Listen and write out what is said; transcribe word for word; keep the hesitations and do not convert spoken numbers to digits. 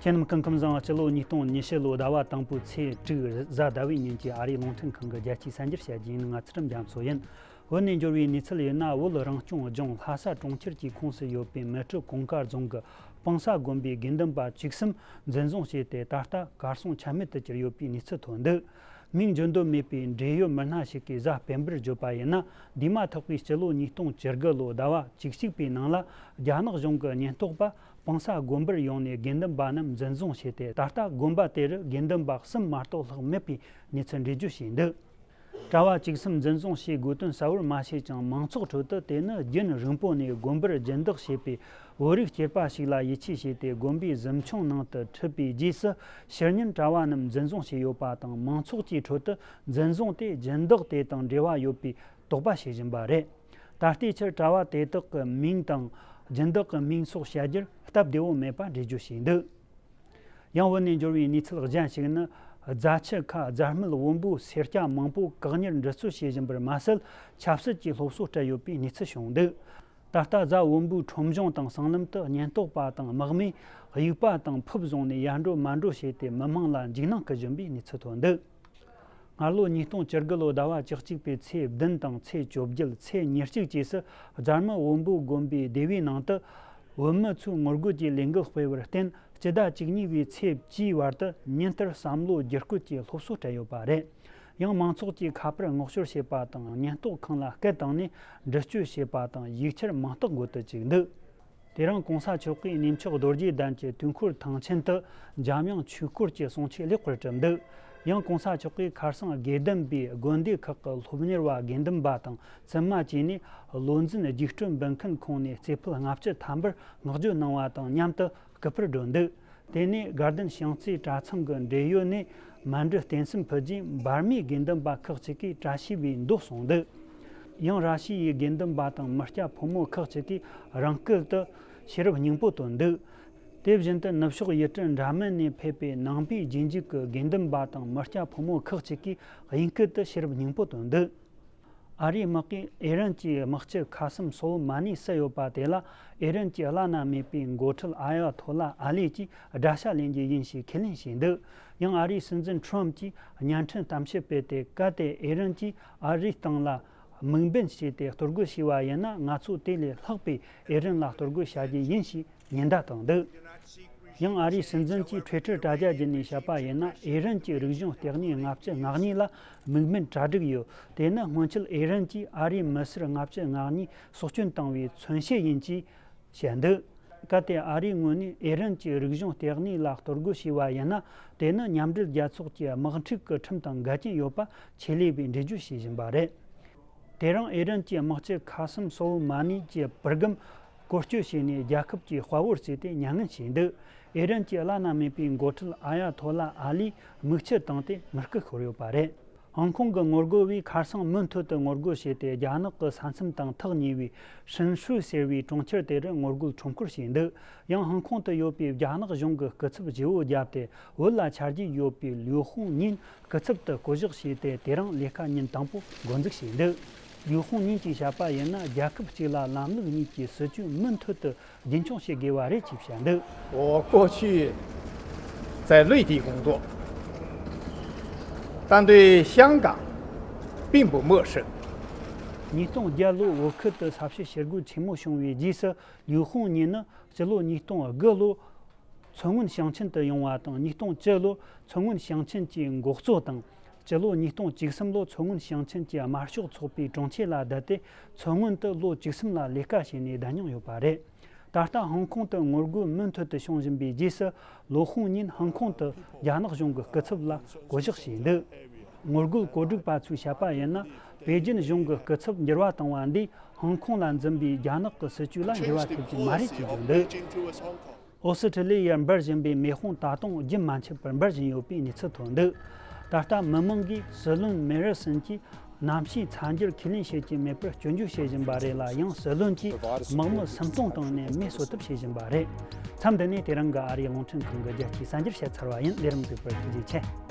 ཁྱེད་རྣམས་སྐུ་ཁམས་བཟང་། སྤྱི་ལོ་ཉིས་སྟོང་ཉི་ཤུ་ལོའི་ཟླ་བ་དང་པོའི་ཚེས་དྲུག་གཟའ་ཟླ་བའི་ཉིན་གྱི་ཨ་རིའི་རླུང་འཕྲིན་ཁང་གི་རྒྱལ་སྤྱིའི་གསར་འགྱུར་བཤད་རྒྱུ་ཡིན། ང་ཚུལ་ཁྲིམས་རྒྱ་མཚོ་ཡིན། བོད་ནས་འབྱོར་བའི་གནས་ཚུལ་ཡིན་ན། བོད་རང་སྐྱོང་ལྗོངས་ལྷ་ས་གྲོང་ཁྱེར་གྱི་ཁོངས་སུ་ཡོད་པའི་མལ་གྲོ་གུང་དཀར་རྫོང་གི་སྤང་ས་དགོན་པའི་དགེ་འདུན་པ་བཅུ་གསུམ་འཛིན་བཟུང་བྱས་ཏེ། ད་ལྟ་གར་སོང་ཆ་མེད་དུ་གྱུར་ཡོད་པའི་གནས་ཚུལ་ཐོན་འདུག་མིང་བརྗོད་འདོད་མེད་པའི་འབྲེལ་ཡོད་མི་སྣ་ཞིག་གིས་གཟའ་སྤེན་པར་བརྗོད་པ་ཡིན་ན། འདས་མ་ཐག་པའི་སྤྱི་ལོ་ཉིས་སྟོང་བཅུ་དགུ་ལོའི་ཟླ་བ་བཅུ་གཅིག་པའི་ནང་ལ། རྒྱ་ནག་གཞུང་གི་ཉེན་རྟོག་པ་སྤང་ས་དགོན་པར་ཡོང་ནས་དགེ་འདུན་པ་རྣམས་འཛིན་བཟུང་བྱས་ཏེ། ད་ལྟ་དགོན་པ་དེ་རུ་དགེ་འདུན་པ་གསུམ་མ་གཏོགས་ལྷག་མེད་པའི་གནས་ཚུལ་འགྲེལ་བརྗོད་བྱས་འདུག་གྲྭ་བ་བཅུ་གསུམ་འཛིན་བཟུང་བྱས་དགོས་དོན་གསལ་བོར་མ་བྱས་ཀྱང་། མང་ཚོགས་ཁྲོད་དུ་དེ་ནི་རྒྱུན་རིང་པོ་ནས་དགོན་པར་སྦྱིན་བདག་བྱེད་པའི་བོད་རིགས་སྐྱེས་པ་ཞིག་ལ་ཡིད་ཆེས་བྱས་ཏེ། དགོན་པའི་གཟིམ་ཆུང་ནང་དུ་ཁྲིད་པའི་རྗེས་སུ། ཕྱི་ཉིན་གྲྭ་བ་རྣམས་འཛིན་བཟུང་བྱས་ཡོད་པ་དང་། མང་ཚོགས་ཀྱི་ཁྲོད་དུ་འཛིན་བཟུང་དེ་སྦྱིན་བདག་དེ་དང་འབྲེལ་བ་ཡོད་པའི་དོགས་པ་བྱེད་བཞིན་པ་རེད། ད་ལྟའི་ཆར་གྲྭ་བ་དེ་དག་གི་མིང་དང་སྦྱིན་བདག་གི་མིང་སོགས་བཤད་རྒྱུར་སྟབས་བདེ་བོ་མེད་པ་འགྲེལ་བརྗོད་བྱས་འདུག་ཡང་བོད་ནས་འབྱོར་བའི་གནས་ཚུལ་གཞན་ཞིག་ནི། རྫ་ཆུ་ཁ་རྫ་སྨད་བོན་པོའི་སེར་སྐྱ་མང་པོ་བཀག་ཉར་འདྲི་རྩོད་བྱེད་བཞིན་པར་མ་ཟད། ཆབ་སྲིད་ཀྱི་སློབ་གསོ་སྤྲད་ཡོད་པའི་གནས་ཚུལ་བྱུང་འདུག་ད་ལྟ་རྫ་བོན་པོའི་ཁྲོམ་གཞུང་དང་སྲང་ལམ་དུ་ཉེན་རྟོག་པ་དང་དམག་མིས་དབྱུག་པ་དང་ཕུབ་བཟུང་ནས་ཡར་འགྲོ་མར་འགྲོ་བྱས་ཏེ། མི་མང་ལ་འཇིགས་སྣང་སྐུལ་བཞིན་པའི་གནས་ཚུལ་ཐོན་འདུག་སྔ་ལོ་ཉིས་སྟོང་བཅུ་དགུ་ལོའི་ཟླ་བ་བཅུ་གཅིག་པའི་ཚེས་བདུན་དང་ཚེས་བཅོ་བརྒྱད། ཚེས་ཉེར་གཅིག་བཅས་སུ་རྫ་སྨད་བོན་པོའི་དགོན་པའི་སྡེ་བའི་ནང་དུ། བོད་མི་ཚོས་ངོ་རྒོལ་གྱི་ལས་འགུལ་སྤེལ་བར་བརྟེན། སྤྱི་ཟླ་བཅུ་གཉིས་པའི་ཚེས་བཅུའི་བར་དུ་ཉིན་ལྟར་བསམ་བློ་བསྒྱུར་བཀོད་ཀྱི་སློབ་གསོ་སྤྲད་ཡོད་པ་རེད། ཡང་མང་ཚོགས་ཀྱིས་ཁ་པར་སྔོག་སྐྱོར་བྱས་པ་དང་། ཉེན་རྟོག་ཁང་ལ་སྐད་བཏང་ནས་འདྲི་གཅོད་བྱས་པ་དང་། ཡིག་ཆར་མིང་རྟགས་འགོད་དུ་བཅུག་འདུག་དེ་རིང་གོང་ས་མཆོག་གིས་གནས་མཆོག་རྡོ་རྗེ་གདན་གྱི་དུས་འཁོར་ཐང་ཆེན་དུ་འཇམ་དབྱངས་ཆོས་འཁོར་གྱི་གསུང་ཆོས་ལེགས་པར་གྲུབ་འདུག་ཡང་གོང་ས་མཆོག་གིས་ཁར་སང་དགེ་ལྡན་པའི་དགོན་སྡེ་ཁག་གི་སློབ་གཉེར་བ་དགེ་འདུན་པ་དང་བཙུན་མ་བཅས་ནས། བློ་འཛིན་རྒྱུགས་སྤྲོད་འབུལ་མཁན་ཁོངས་ནས་རྩེ་ཕུད་ལྔ་བཅུ་ཐམ་པར་བསྔགས་བརྗོད་གནང་བ་དང་མཉམ་དུ་སྐུ་པར་བསྒྲོན་འདུག་དེ་ནས་དགའ་ལྡན་བྱང་རྩེ་གྲྭ་ཚང་གི་འབྲེལ་ཡོད་ནས་མཎྜལ་རྟེན་གསུམ་ཕུལ་རྗེས། འབར་མའི་དགེ་འདུན་པ་ཁག་ཅིག་གིས་བཀྲ་ཤིས་པའི་མདོ་གསུངས་འདུག་ཡང་ར་ཤི་ཡའི་དགེ་འདུན་པ་དང་མི་སྐྱ་ཕོ་མོ་ཁག་ཅིག་གིས་རང་སྐུལ་དུ་ཤེས་རབ་སྙིང་པོ་བཏོན་འདུག་དེ་བཞིན་དུ་ནུབ་ཕྱོགས་ཡུལ་གྲུ་འདྲ་མིན་ནས་ཕེབས་པའི་ནང་པའི་རྗེས་འཇུག་གི་དགེ་འདུན་པ་དང་མི་སྐྱ་ཕོ་མོ་ཁག་ཅིག་གིས་དབྱིན་སྐད་དུ་ཤེས་རབ་སྙིང་པོ་བཏོན་འདུག་ཨ་རིའི་དམག་གིས་ཨི་རན་གྱི་དམག་སྤྱི་ཁ་སིམ་སོ་ལེ་མ་ནི་བསད་ཡོད་པ་དེ་ལ། ཨི་རན་གྱི་བླ་ན་མེད་པའི་འགོ་ཁྲིད་ཨ་ཡ་ཐོ་ལ་ཨ་ལི་གྱིས་དགྲ་ཤ་ལེན་རྒྱུ་ཡིན་ཞེས་ཁས་ལེན་བྱས་འདུག་ཡང་ཨ་རིའི་སྲིད་འཛིན་ཁྲོམ་གྱིས་བརྙན་འཕྲིན་གཏམ་བཤད་སྤེལ་ཏེ། གལ་ཏེ་ཨི་རན་གྱིས་ཨ་རིའི་སྟེང་ལ་དམིགས་འབེན་བྱས་ཏེ་གཏོར་རྒོལ་བྱས་པ་ཡིན་ན། ང་ཚོས་དེ་ལས་ལྷག་པའི་ཨི་རན་ལ་གཏོར་རྒོལ་བྱ་རྒྱུ་ཡིན་ཞེས་ཉེན་བརྡ་བཏང་འདུག་ཡང་ཨ་རིའི་སྲིད་འཛིན་གྱིས་ཊུའི་ཊར་དྲ་རྒྱ་བརྒྱུད་ནས་བཤད་པ་ཡིན་ན། ཨི་རན་གྱི་རིག་གཞུང་ལྟེ་གནས་ལྔ་བཅུ་ང་གཉིས་ལ་དམིགས་འབེན་གྲ་སྒྲིག་ཡོད། དེ་ནི་སྔོན་ཆད་ཨི་རན་གྱིས་ཨ་རིའི་མི་སེར་ལྔ་བཅུ་ང་གཉིས་སྲོག་སྐྱོན་བཏང་བའི་མཚོན་བྱེད་ཡིན་ཅེས་བཤད་འདུག་གལ་ཏེ་ཨ་རིའི་ངོས་ནས་ཨི་རན་གྱི་རིག་གཞུང་ལྟེ་གནས་ལ་གཏོར་རྒོལ་བྱས་པ་ཡིན་ན། དེ་ནི་མཉམ་འབྲེལ་རྒྱལ་ཚོགས་ཀྱི་དམག་འཁྲུག་གི་ཁྲིམས་དང་འགལ་རྐྱེན་ཡོད་པ་ཆེད་ལས་པས་འགྲེལ་བརྗོད་བྱེད་བཞིན་པ་རེད། དེ་རིང་ཨི་རན་གྱི་དམག་སྤྱི་ཁ་སིམ་སོ་ལེ་མ་ནི་གྱི་པུར་སྒམ་བཀོལ་སྤྱོད་བྱས་ནས། རྒྱལ་ཁབ་ཀྱི་དཔའ་བོར་བརྩིས་ཏེ་མྱ་ངན་བྱས་འདུག་ཨི་རན་གྱི་བླ་ན་མེད་པའི་འགོ་ཁྲིད་ཨ་ཡ་ཐོ་ལ་ཨ་ལིས་མིག་ཆུ་བཏང་སྟེ་མིག་སྐུ་ཤོར་ཡོད་པ་རེད། ཧང་ཀོང་གི་ངོ་རྒོལ་བས་ཁར་སང་མུ་མཐུད་དུ་ངོ་རྒོལ་བྱས་ཏེ། རྒྱ་ནག་གི་ས་མཚམས་དང་ཐག་ཉེ་བའི་ཧྲིན་ཧྲུའུ་ཟེར་བའི་གྲོང་ཁྱེར་དེ་རུ་ངོ་རྒོལ་ཁྲོམ་སྐོར་བྱས་འདུག་ཡང་ཧང་ཀོང་དུ་ཡོད་པའི་རྒྱ་ནག་གཞུང་གི་སྐུ་ཚབ་བརྗེ་བོ་བརྒྱབ་སྟེ། བོད་ལ་ཆ་རྒྱུས་ཡོད་པའི་ལིའུ་ཧུང་ཉིན་སྐུ་ཚབ་ཏུ་བསྐོ་གཞག་བྱས་ཏེ། དེ་རིང་ལས་ཀ་ཉིན་དང་པོ་འགོ་འཛུགས་བྱས་འདུག་ལིའུ་ཧུང་ཉིན་གྱིས་བཤད་པ་ཡིན་ན། རྒྱལ་ཁབ་གཅིག་ལ་ལམ་ལུགས་གཉིས་ཀྱི་སྲིད་ཇུས་མུ་མཐུད་དུ་རྒྱུན་འཁྱོངས་བྱེད་དགོས་པ་རེད་ཅེས་བཤད་འདུག 我过去在内地工作，但对香港并不陌生。 ཉིས་སྟོང་བརྒྱད་ལོར་བོད་ཁུལ་དུ་ས་བྱི་ཞི་རྒོལ་ཆེན་མོ་བྱུང་བའི་རྗེས་སུ། ལིའུ་ཧུང་ཉིན་ནི་སྤྱི་ལོ་ཉིས་སྟོང་དགུ་ལོར་མཚོ་སྔོན་ཞིང་ཆེན་དུ་ཡོང་བ་དང་། ཉིས་སྟོང་བཅུ་ལོར་མཚོ་སྔོན་ཞིང་ཆེན་གྱི་འགོ་གཙོ་དང་། སྤྱི་ལོ་ཉིས་སྟོང་བཅུ་གསུམ་ལོར་མཚོ་སྔོན་ཞིང་ཆེན་གྱི་དམར་ཤོག་ཚོགས་པའི་དྲུང་ཆེ་ལ་བསྡད་དེ། མཚོ་སྔོན་དུ་ལོ་བཅུ་གསུམ་ལ་ལས་ཀ་བྱས་ནས་བསྡད་མྱོང་ཡོད་པ་རེད། ད་ལྟ་ཧང་ཀོང་དུ་ངོ་རྒོལ་མུ་མཐུད་དུ་བྱུང་བཞིན་པའི་རྗེས་སུ། ལོ་ཧུང་ཉིན་ཧང་ཀོང་དུ་རྒྱ་ནག་གཞུང་གི་སྐུ་ཚབ་ལ་བསྐོ་གཞག་བྱས་འདུག་ངོ་རྒོལ་གོ་སྒྲིག་པ་ཚོས་བཤད་པ་ཡིན་ན། པེ་ཅིན་གཞུང་གི་སྐུ་ཚབ་འགྱུར་བ་བཏང་བ་འདིས་ཧང་ཀོང་ལ་འཛིན་པའི་རྒྱ་ནག་གི་སྲིད་ཇུས་ལ་འགྱུར་བ་ཐེབས་ཀྱི་མ་རེད་ཅེས་བརྗོད་འདུག་ཨོ་སི་ཁྲི་ལི་ཡར་འབར་བཞིན་པའི་མེ་དཔུང་ད་དུང་རྒྱུན་མ་ཆད་པར་འབར་བཞིན་ཡོད་པའི་གནས་ཚུལ་ཐོན་འདུག་ད་ལྟ་མི་མང་གིས་སྲིད་བློན་མེ་རི་སན་གྱིས་གནམ་གཤིས་ཚ་འགྱུར་ཁས་ལེན་བྱེད་ཀྱི་མེད་པར་སྐྱོན་བརྗོད་བྱེད་བཞིན་པ་རེད་ལ། ཡང་སྲིད་བློན་གྱིས་དམག་མི་སུམ་སྟོང་བཏང་ནས་མེ་གསོད་ཐབས་བྱེད་བཞིན་པ་རེད། མཚམས་འདི་ནས་དེ་རིང་གི་ཨ་རིའི་རླུང་འཕྲིན་ཁང་གི་རྒྱལ་སྤྱིའི་གསར་འགྱུར་བཤད་ཚར་བ་ཡིན། ལས་རིམ་གཟིགས་པར་ཐུགས་རྗེ་ཆེ།